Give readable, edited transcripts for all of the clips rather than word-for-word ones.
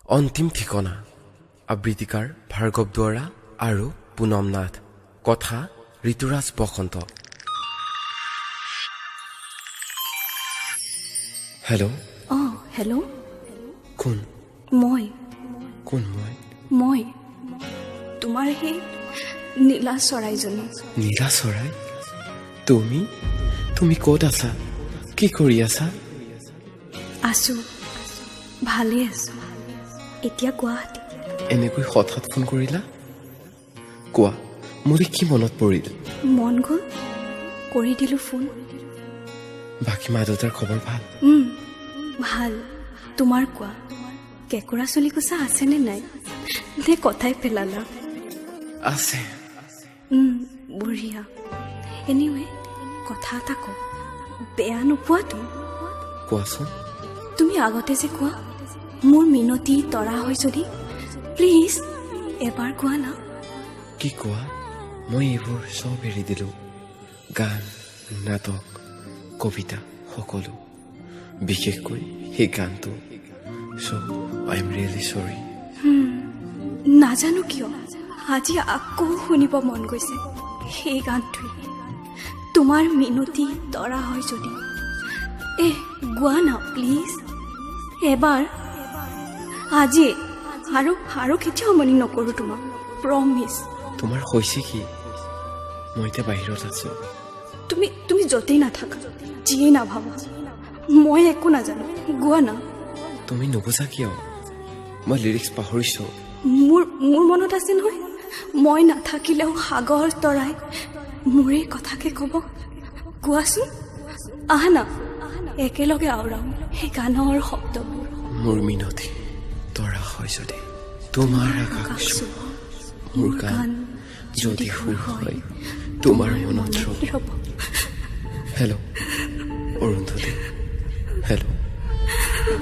অন্তিম ঠিকনা। আবৃত্তিকাৰ ভাৰ্গৱ দুৱৰা আৰু পুনম নাথ। কথা ঋতুৰাজ বসন্ত। হেল্ল'। অঁ, হেল্ল'। কোন? মই। কোন মই? মই তোমাৰ সেই নীলা চৰাইজনী। নীলা চৰাই? তুমি তুমি ক'ত আছা? কি কৰি আছা? আছো, ভালেই আছো। এতিয়া গুৱাহাটী। এনেকৈ হঠাৎ ফোন কৰিলা? কোৱা, মোলৈ কি মনত পৰিল? মন গ'ল, কৰি দিলোঁ ফোন। বাকী মা দেউতাৰ খবৰ ভাল? ভাল। তোমাৰ কোৱা, কেঁকোৰা চুলিকোচা আছেনে নাই, নে কথাই পেলালা? আছে। বঢ়িয়া। এনিৱে, কথা এটা কওঁ, বেয়া নোপোৱাতো? কোৱাচোন। তুমি আগতে যে কোৱা মোৰ মিনতি তৰা হয় যদি, প্লিজ এবাৰ কোৱা না। কি কোৱা? মই এইবোৰ চব এৰি দিলোঁ, গান, নাটক, কবিতা সকলো, বিশেষকৈ সেই গানটো। So I am really sorry. নাজানো কিয় আজি আকৌ শুনিব মন গৈছে সেই গানটোৱে, তোমাৰ মিনতি তৰা হয় যদি। এ গোৱা না প্লিজ এবাৰ, আজি আৰু আৰু কেতিয়াও আমনি নকৰোঁ তোমাক, প্ৰমিছ। তোমাৰ হৈছে কি? মই এতিয়া বাহিৰত আছোঁ। তুমি তুমি য'তেই নাথাকা, যিয়েই নাভাবা, মই একো নাজানো, গোৱা না। তুমি নুবুজা কিয়? মই লিৰিক্স পাহৰিছোঁ। মোৰ মোৰ মনত আছে নহয়, মই নাথাকিলেও সাগৰ তৰাই মোৰে কথাকে ক'ব। কোৱাচোন, আহা না একেলগে আওৰাওঁ সেই গানৰ শব্দবোৰ। মোৰ মিনতি তৰা হয় যদি, তোমাৰ আকাশ চুব। মোৰ গান যদি সুৰ হয়, তোমাৰ মনত ৰ'ব। ৰ'ব। Hello' Arundhati, hello'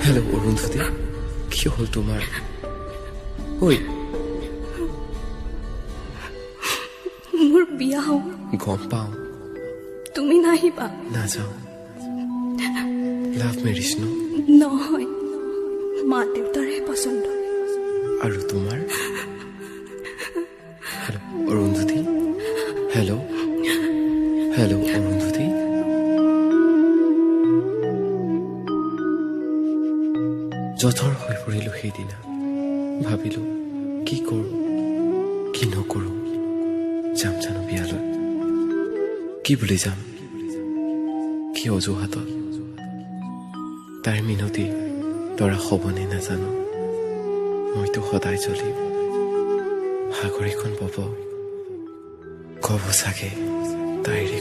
hello' Arundhati, কি হ'ল তোমাৰ? ঐ। মোৰ বিয়া হ'ব। গম পাওঁ। তুমি নাহিবা? নাযাওঁ। লাভ মেৰিজ ন? নহয়, মা দেউতাৰহে পচন্দ। আৰু তোমাৰ? Hello' Arundhati, hello' hello' Arundhati. জঠৰ হৈ পৰিলোঁ সেইদিনা। ভাবিলোঁ কি কৰোঁ কি নকৰোঁ। যাম জানো বিয়ালৈ? কি বুলি যাম? কি অজুহাতত? তাইৰ মিনতি তৰা হ'বনে নাজানো। মইতো সদায় জ্বলিম। সাগৰীখন বব, ক'ব চাগে তাইৰে